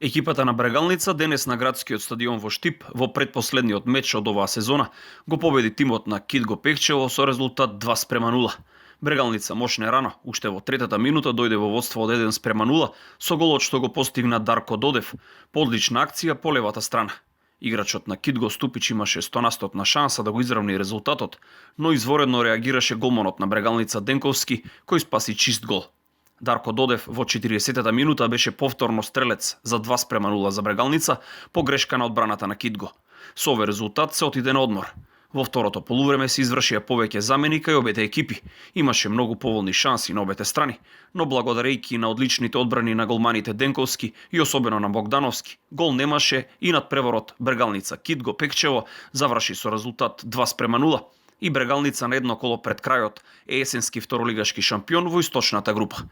Екипата на Брегалница денес на градскиот стадион во Штип во предпоследниот меч од оваа сезона го победи тимот на Китго Пекчево со резултат 2:0. Брегалница мошне рано, уште во третата минута дојде во водство од 1:0 со голот што го постигна Дарко Додев по одлична акција по левата страна. Играчот на Китго Ступич имаше 100% на шанса да го изравни резултатот, но изворедно реагираше голманот на Брегалница Денковски, кој спаси чист гол. Дарко Додев во 40-та минута беше повторно стрелец за 2:0 за Брегалница по грешка на одбраната на Китго. Со овој резултат се отиде на одмор. Во второто полувреме се извршија повеќе заменика и обете екипи. Имаше многу поволни шанси на обете страни, но благодарејќи на одличните одбрани на голманите Денковски и особено на Богдановски, гол немаше и надпреворот Брегалница Китго Пекчево заврши со резултат 2:0 и Брегалница на едно коло пред крајот е есенски второлигашки шампион во источната група.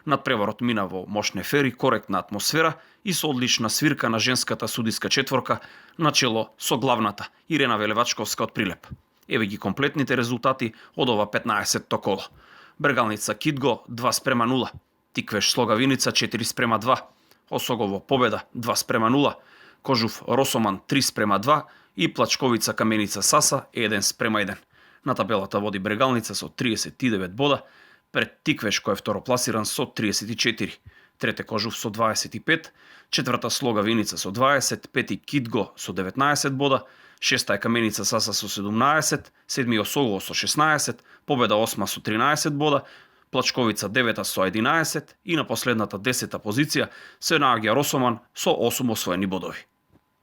Надпреворот мина во мошне фери, коректна атмосфера и со одлична свирка на женската судиска четворка начело со главната Ирена Велевачковска од Прилеп. Еве ги комплетните резултати од ова 15-то коло. Брегалница Китго 2:0, Тиквеш Слогавиница 4:2, Осогово Победа 2:0, Кожув Росоман 3:2 и Плачковица Каменица Саса 1:1. На табелата води Брегалница со 39 бода, пред Тиквеш кој е второпласиран со 34, трете Кожув со 25, четврта Слогавиница со 20, пети Китго со 19 бода, шеста е Каменица Саса со 17, седми Осогово со 16, Победа 8 со 13 бода, Плачковица 9 со 11 и на последната 10 позиција се наоѓа Росоман со 8 освоени бодови.